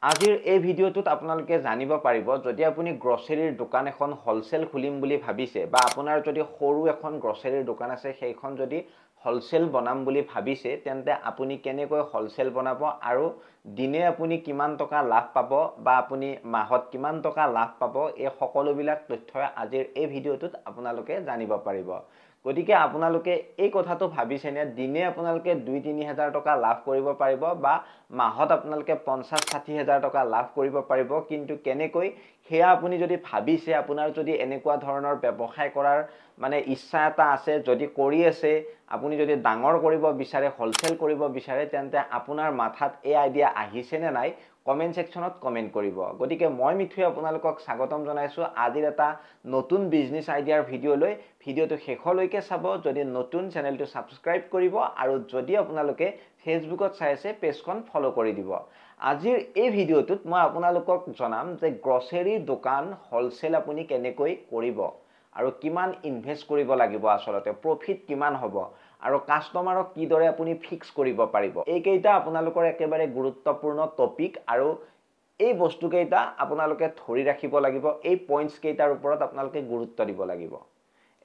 আজিৰ এই ভিডিঅ'টোত আপোনালোকে জানিব পাৰিব, যদি আপুনি গ্ৰচেৰীৰ দোকান এখন হ'লচেল খুলিম বুলি ভাবিছে বা আপোনাৰ যদি সৰু এখন গ্ৰচেৰীৰ দোকান আছে, সেইখন যদি হ'লচেল বনাম বুলি ভাবিছে, তেন্তে আপুনি কেনেকৈ হ'লচেল বনাব আৰু দিনে আপুনি কিমান টকা লাভ পাব বা আপুনি মাহত কিমান টকা লাভ পাব, এই সকলোবিলাক তথ্যই আজিৰ এই ভিডিঅ'টোত আপোনালোকে জানিব পাৰিব। গতিকে আপোনালোকে এই কথাটো ভাবিছেনে, দিনে আপোনালোকে 2-3 হাজাৰ টকা লাভ কৰিব পাৰিব বা মাহত আপোনালোকে 50-60 হাজাৰ টকা লাভ কৰিব পাৰিব, কিন্তু কেনেকৈ সেয়া আপুনি যদি ভাবিছে, আপোনাৰ যদি এনেকুৱা ধৰণৰ ব্যৱসায় কৰাৰ মানে ইচ্ছা এটা আছে, যদি কৰি আছে, আপুনি যদি ডাঙৰ কৰিব বিচাৰে, হ'লচেল কৰিব বিচাৰে, তেন্তে আপোনাৰ মাথাত এই আইডিয়া আহিছেনে নাই কমেণ্ট ছেকশ্যনত কমেণ্ট কৰিব। গতিকে মই মিঠুৱে আপোনালোকক স্বাগতম জনাইছোঁ আজিৰ এটা নতুন বিজনেছ আইডিয়াৰ ভিডিঅ'লৈ। ভিডিঅ'টো শেষলৈকে চাব, যদি নতুন চেনেলটো ছাবস্ক্ৰাইব কৰিব আৰু যদি আপোনালোকে ফেচবুকত চাই আছে পেজখন ফ'ল' কৰি দিব। আজিৰ এই ভিডিঅ'টোত মই আপোনালোকক জনাম যে গ্ৰচেৰী দোকান হ'লচেল আপুনি কেনেকৈ কৰিব আৰু কিমান ইনভেষ্ট কৰিব লাগিব, আচলতে প্ৰফিট কিমান হ'ব আৰু কাষ্টমাৰক কিদৰে আপুনি ফিক্স কৰিব পাৰিব। এইকেইটা আপোনালোকৰ একেবাৰে গুৰুত্বপূৰ্ণ টপিক আৰু এই বস্তুকেইটা আপোনালোকে ধৰি ৰাখিব লাগিব, এই পইণ্টছ কেইটাৰ ওপৰত আপোনালোকে গুৰুত্ব দিব লাগিব।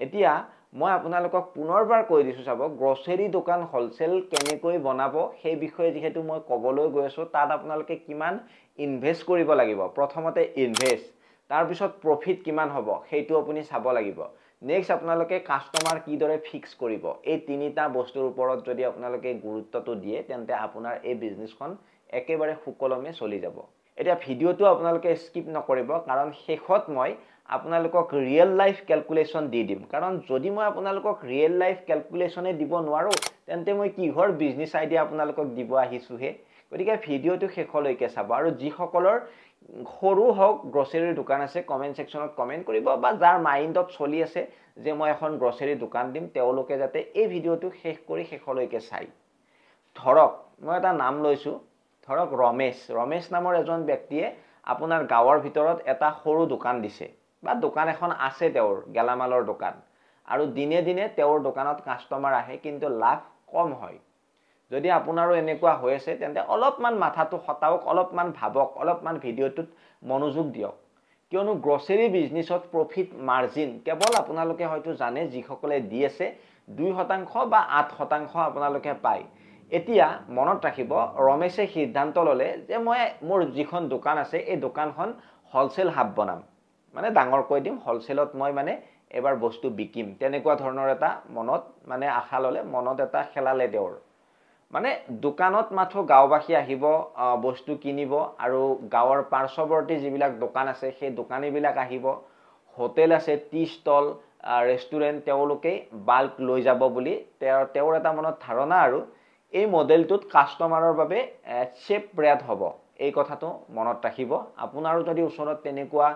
এতিয়া মই আপোনালোকক পুনৰবাৰ কৈ দিছোঁ, চাব গ্ৰচেৰী দোকান হ'লচেল কেনেকৈ বনাব সেই বিষয়ে যিহেতু মই ক'বলৈ গৈ আছোঁ, তাত আপোনালোকে কিমান ইনভেষ্ট কৰিব লাগিব, প্ৰথমতে ইনভেষ্ট, তাৰপিছত প্ৰফিট কিমান হ'ব সেইটো আপুনি চাব লাগিব, নেক্সট আপোনালোকে কাষ্টমাৰ কিদৰে ফিক্স কৰিব। এই তিনিটা বস্তুৰ ওপৰত যদি আপোনালোকে গুৰুত্বটো দিয়ে, তেন্তে আপোনাৰ এই বিজনেছখন একেবাৰে সুকলমে চলি যাব। এতিয়া ভিডিঅ'টো আপোনালোকে স্কিপ নকৰিব, কাৰণ শেষত মই আপোনালোকক ৰিয়েল লাইফ কেলকুলেশ্যন দি দিম। কাৰণ যদি মই আপোনালোকক ৰিয়েল লাইফ কেলকুলেশ্যনে দিব নোৱাৰোঁ, তেন্তে মই কিহৰ বিজনেছ আইডিয়া আপোনালোকক দিব আহিছোঁহে। গতিকে ভিডিঅ'টো শেষলৈকে চাব আৰু যিসকলৰ সৰু হওক গ্ৰচেৰীৰ দোকান আছে, কমেণ্ট ছেকশ্যনত কমেণ্ট কৰিব বা যাৰ মাইণ্ডত চলি আছে যে মই এখন গ্ৰচেৰী দোকান দিম, তেওঁলোকে যাতে এই ভিডিঅ'টো শেষ কৰি শেষলৈকে চায়। ধৰক মই এটা নাম লৈছোঁ, ধৰক ৰমেশ। ৰমেশ নামৰ এজন ব্যক্তিয়ে আপোনাৰ গাঁৱৰ ভিতৰত এটা সৰু দোকান দিছে বা দোকান এখন আছে তেওঁৰ, গেলামালৰ দোকান, আৰু দিনে দিনে তেওঁৰ দোকানত কাষ্টমাৰ আহে, কিন্তু লাভ কম হয়। যদি আপোনাৰো এনেকুৱা হৈ আছে, তেন্তে অলপমান মাথাটো খটাওক, অলপমান ভাবক, অলপমান ভিডিঅ'টোত মনোযোগ দিয়ক। কিয়নো গ্ৰচেৰী বিজনেছত প্ৰফিট মাৰ্জিন কেৱল আপোনালোকে হয়তো জানে, যিসকলে দি আছে 2% বা 8% আপোনালোকে পায়। এতিয়া মনত ৰাখিব, ৰমেশে সিদ্ধান্ত ল'লে যে মই মোৰ যিখন দোকান আছে এই দোকানখন হ'লচেল হাব বনাম, মানে ডাঙৰকৈ দিম, হ'লচেলত মই মানে এবাৰ বস্তু বিকিম, তেনেকুৱা ধৰণৰ এটা মনত মানে আশা ল'লে, মনত এটা খেলালে তেওঁৰ। মানে দোকানত মাথো গাঁওবাসী আহিব, বস্তু কিনিব আৰু গাঁৱৰ পাৰ্শ্বৱৰ্তী যিবিলাক দোকান আছে সেই দোকানীবিলাক আহিব, হোটেল আছে, টি ষ্টল, ৰেষ্টুৰেণ্ট, তেওঁলোকেই বাল্ক লৈ যাব বুলি তেওঁৰ এটা মনত ধাৰণা। আৰু এই মডেলটোত কাষ্টমাৰৰ বাবে চেপ ৰেট হ'ব, এই কথাটো মনত ৰাখিব। আপোনাৰো যদি ওচৰত তেনেকুৱা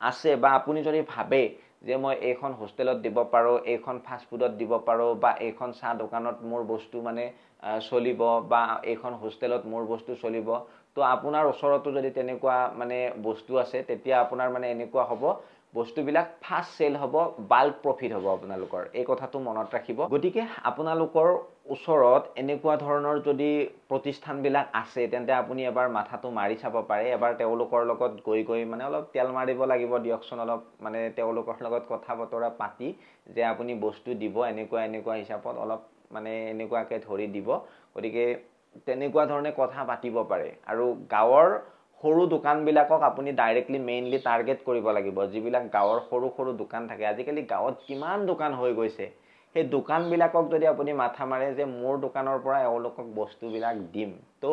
আছে বা আপুনি যদি ভাবে যে মই এইখন হোষ্টেলত দিব পাৰোঁ, এইখন ফাষ্টফুডত দিব পাৰোঁ বা এইখন চাহ দোকানত মোৰ বস্তু মানে চলিব বা এইখন হোষ্টেলত মোৰ বস্তু চলিব, তো আপোনাৰ ওচৰতো যদি তেনেকুৱা মানে বস্তু আছে, তেতিয়া আপোনাৰ মানে এনেকুৱা হ'ব, বস্তুবিলাক ফাষ্ট চেল হ'ব, বাল্ক প্ৰফিট হ'ব আপোনালোকৰ। এই কথাটো মনত ৰাখিব। গতিকে আপোনালোকৰ ওচৰত এনেকুৱা ধৰণৰ যদি প্ৰতিষ্ঠানবিলাক আছে, তেন্তে আপুনি এবাৰ মাথাটো মাৰি চাব পাৰে, এবাৰ তেওঁলোকৰ লগত গৈ গৈ মানে অলপ তেল মাৰিব লাগিব দিয়কচোন, অলপ মানে তেওঁলোকৰ লগত কথা বতৰা পাতি যে আপুনি বস্তু দিব এনেকুৱা এনেকুৱা হিচাপত, অলপ মানে এনেকুৱাকৈ ধৰি দিব। গতিকে তেনেকুৱা ধৰণে কথা পাতিব পাৰে। আৰু গাঁৱৰ সৰু দোকানবিলাকক আপুনি ডাইৰেক্টলি মেইনলি টাৰ্গেট কৰিব লাগিব, যিবিলাক গাঁৱৰ সৰু সৰু দোকান থাকে। আজিকালি গাঁৱত কিমান দোকান হৈ গৈছে, সেই দোকানবিলাকক যদি আপুনি মাথা মাৰে যে মোৰ দোকানৰ পৰা এওঁলোকক বস্তুবিলাক দিম, তো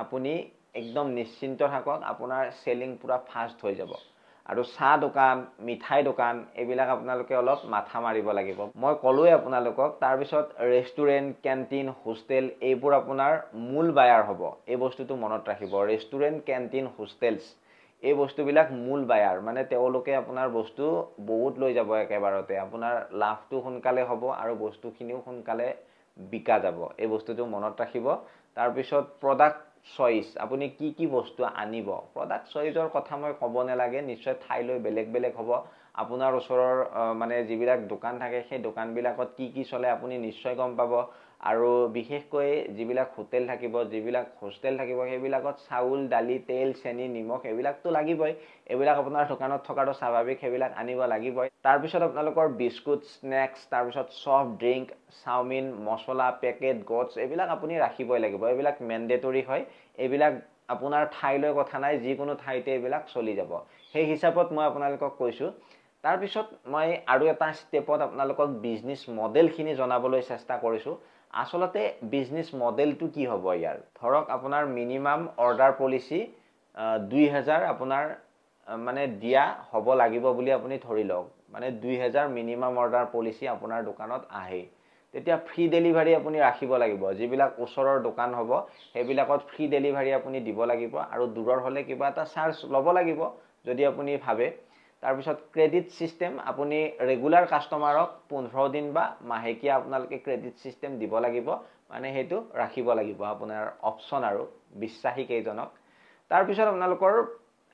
আপুনি একদম নিশ্চিন্ত থাকক, আপোনাৰ চেলিং পূৰা ফাষ্ট হৈ যাব। আৰু চাহ দোকান, মিঠাই দোকান, এইবিলাক আপোনালোকে অলপ মাথা মাৰিব লাগিব, মই ক'লোৱে আপোনালোকক। তাৰপিছত ৰেষ্টুৰেণ্ট, কেণ্টিন, হোষ্টেল, এইবোৰ আপোনাৰ মূল বায়াৰ হ'ব, এই বস্তুটো মনত ৰাখিব। ৰেষ্টুৰেণ্ট, কেণ্টিন, হোষ্টেলছ, এই বস্তুবিলাক মূল বায়াৰ, মানে তেওঁলোকে আপোনাৰ বস্তু বহুত লৈ যাব একেবাৰতে, আপোনাৰ লাভটো সোনকালে হ'ব আৰু বস্তুখিনিও সোনকালে বিকা যাব, এই বস্তুটো মনত ৰাখিব। তাৰপিছত প্ৰডাক্ট চইচ, আপুনি কি কি বস্তু আনিব, প্ৰডাক্ট চইচৰ কথা মই ক'ব নালাগে, নিশ্চয় ঠাইলৈ বেলেগ বেলেগ হ'ব। আপোনাৰ ওচৰৰ মানে যিবিলাক দোকান থাকে সেই দোকানবিলাকত কি কি চলে আপুনি নিশ্চয় গম পাব। আৰু বিশেষকৈ যিবিলাক হোটেল থাকিব, যিবিলাক হোষ্টেল থাকিব, সেইবিলাকত চাউল, দালি, তেল, চেনি, নিমখ এইবিলাকতো লাগিবই। এইবিলাক আপোনাৰ দোকানত থকাটো স্বাভাৱিক, সেইবিলাক আনিব লাগিবই। তাৰপিছত আপোনালোকৰ বিস্কুট, স্নেক্স, তাৰপিছত ছফ্ট ড্ৰিংক, চাওমিন, মছলা, পেকেট গডছ এইবিলাক আপুনি ৰাখিবই লাগিব। এইবিলাক মেণ্ডেটৰী হয়, এইবিলাক আপোনাৰ ঠাইলৈ কথা নাই, যিকোনো ঠাইতে এইবিলাক চলি যাব। সেই হিচাপত মই আপোনালোকক কৈছোঁ। তাৰপিছত মই আৰু এটা ষ্টেপত আপোনালোকক বিজনেছ মডেলখিনি জনাবলৈ চেষ্টা কৰিছোঁ। আচলতে বিজনেছ মডেলটো কি হ'ব ইয়াৰ? ধৰক আপোনাৰ মিনিমাম অৰ্ডাৰ পলিচি 2000 আপোনাৰ মানে দিয়া হ'ব লাগিব বুলি আপুনি ধৰি লওক, মানে 2000 মিনিমাম অৰ্ডাৰ পলিচি আপোনাৰ দোকানত আহে, তেতিয়া ফ্ৰী ডেলিভাৰী আপুনি ৰাখিব লাগিব। যিবিলাক ওচৰৰ দোকান হ'ব সেইবিলাকত ফ্ৰী ডেলিভাৰী আপুনি দিব লাগিব, আৰু দূৰৰ হ'লে কিবা এটা চাৰ্জ ল'ব লাগিব যদি আপুনি ভাবে। তাৰপিছত ক্ৰেডিট ছিষ্টেম, আপুনি ৰেগুলাৰ কাষ্টমাৰক 15 দিন বা মাহেকীয়া আপোনালোকে ক্ৰেডিট ছিষ্টেম দিব লাগিব, মানে সেইটো ৰাখিব লাগিব আপোনাৰ অপশ্যন আৰু বিশ্বাসী কেইজনক। তাৰপিছত আপোনালোকৰ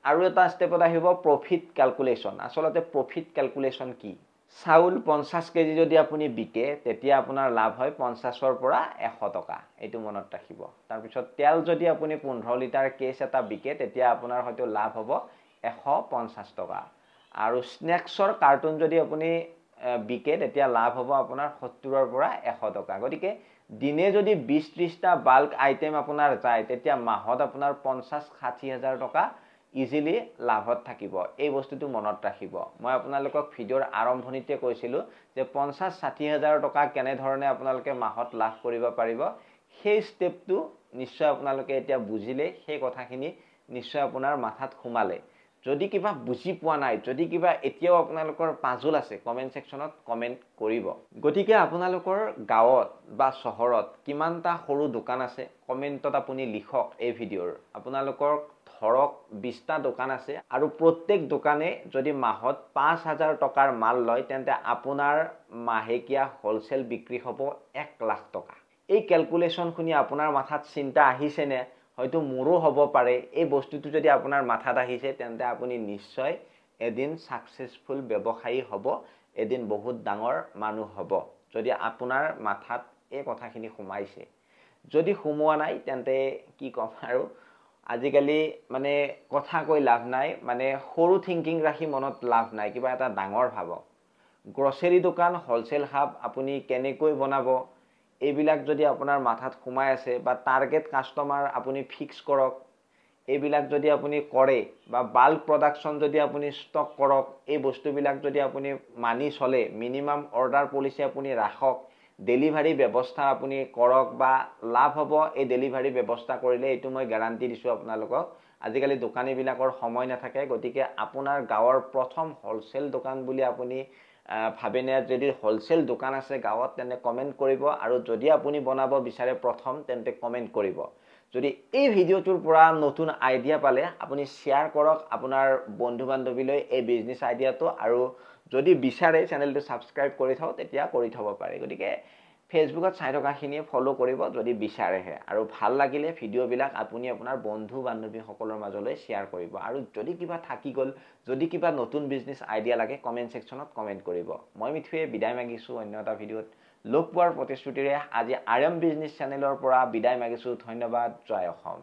আৰু এটা ষ্টেপত আহিব প্ৰফিট কেলকুলেশ্যন। আচলতে প্ৰফিট কেলকুলেশ্যন কি? চাউল 50 কেজি যদি আপুনি বিকে তেতিয়া আপোনাৰ লাভ হয় 50ৰ পৰা 100 টকা, এইটো মনত ৰাখিব। তাৰপিছত তেল যদি আপুনি 15 লিটাৰ কেছ এটা বিকে তেতিয়া আপোনাৰ হয়তো লাভ হ'ব 150 টকা। আৰু স্নেক্সৰ কাৰ্টুন যদি আপুনি বিকে তেতিয়া লাভ হ'ব আপোনাৰ 70ৰ পৰা 100 টকা। গতিকে দিনে যদি 20-30টা বাল্ক আইটেম আপোনাৰ যায় তেতিয়া মাহত আপোনাৰ 50-60 হাজাৰ টকা ইজিলি লাভত থাকিব। এই বস্তুটো মনত ৰাখিব। মই আপোনালোকক ভিডিঅ'ৰ আৰম্ভণিতে কৈছিলোঁ যে 50-60 হাজাৰ টকা কেনেধৰণে আপোনালোকে মাহত লাভ কৰিব পাৰিব, সেই ষ্টেপটো নিশ্চয় আপোনালোকে এতিয়া বুজিলে, সেই কথাখিনি নিশ্চয় আপোনাৰ মাথাত সোমালে। যদি কিবা বুজি পোৱা নাই, যদি কিবা এতিয়াও আপোনালোকৰ পাজল আছে, কমেণ্ট ছেকশ্যনত কমেণ্ট কৰিব। গতিকে আপোনালোকৰ গাঁৱত বা চহৰত কিমানটা সৰু দোকান আছে কমেণ্টত আপুনি লিখক এই ভিডিঅ'ৰ। আপোনালোকৰ ধৰক 20টা দোকান আছে আৰু প্ৰত্যেক দোকানে যদি মাহত 5000 টকাৰ মাল লয় তেন্তে আপোনাৰ মাহেকীয়া হ'লচেল বিক্ৰী হ'ব 1 লাখ টকা। এই কেলকুলেশ্যন শুনি আপোনাৰ মাথাত চিন্তা আহিছেনে? হয়তো মোৰো হ'ব পাৰে। এই বস্তুটো যদি আপোনাৰ মাথাত আহিছে তেন্তে আপুনি নিশ্চয় এদিন ছাকচেছফুল ব্যৱসায়ী হ'ব, এদিন বহুত ডাঙৰ মানুহ হ'ব, যদি আপোনাৰ মাথাত এই কথাখিনি সোমাইছে। যদি সোমোৱা নাই তেন্তে কি ক'ম আৰু, আজিকালি মানে কথা কৈ লাভ নাই, মানে সৰু থিংকিং ৰাখি মনত লাভ নাই, কিবা এটা ডাঙৰ ভাবক। গ্ৰচেৰী দোকান, হ'লচেল হাব আপুনি কেনেকৈ বনাব এইবিলাক যদি আপোনাৰ মাথাত সোমাই আছে, বা টাৰ্গেট কাষ্টমাৰ আপুনি ফিক্স কৰক, এইবিলাক যদি আপুনি কৰে, বা বাল্ক প্ৰডাকশ্যন যদি আপুনি ষ্টক কৰক, এই বস্তুবিলাক যদি আপুনি মানি চলে, মিনিমাম অৰ্ডাৰ পলিচি আপুনি ৰাখক, ডেলিভাৰী ব্যৱস্থা আপুনি কৰক, বা লাভ হ'ব এই ডেলিভাৰী ব্যৱস্থা কৰিলে, এইটো মই গেৰাণ্টি দিছোঁ আপোনালোকক। আজিকালি দোকানীবিলাকৰ সময় নাথাকে, গতিকে আপোনাৰ গাঁৱৰ প্ৰথম হ'লচেল দোকান বুলি আপুনি ভাবেনে? যদি হ'লচেল দোকান আছে গাঁৱত তেন্তে কমেণ্ট কৰিব, আৰু যদি আপুনি বনাব বিচাৰে প্ৰথম তেন্তে কমেণ্ট কৰিব। যদি এই ভিডিঅ'টোৰ পৰা নতুন আইডিয়া পালে আপুনি শ্বেয়াৰ কৰক আপোনাৰ বন্ধু বান্ধৱীলৈ এই বিজনেছ আইডিয়াটো, আৰু যদি বিচাৰে চেনেলটো ছাবস্ক্ৰাইব কৰি থওঁ তেতিয়া কৰি থ'ব পাৰে। গতিকে ফেচবুকত চাই থকাখিনিয়ে ফ'ল' কৰিব যদি বিচাৰেহে, আৰু ভাল লাগিলে ভিডিঅ'বিলাক আপুনি আপোনাৰ বন্ধু বান্ধৱীসকলৰ মাজলৈ শ্বেয়াৰ কৰিব। আৰু যদি কিবা থাকি গ'ল, যদি কিবা নতুন বিজনেছ আইডিয়া লাগে কমেণ্ট ছেকশ্যনত কমেণ্ট কৰিব। মই মিঠুৱে বিদায় মাগিছোঁ, অন্য এটা ভিডিঅ'ত লগ পোৱাৰ প্ৰতিশ্ৰুতিৰে আজি আৰ এম বিজনেছ চেনেলৰ পৰা বিদায় মাগিছোঁ। ধন্যবাদ, জয় অসম।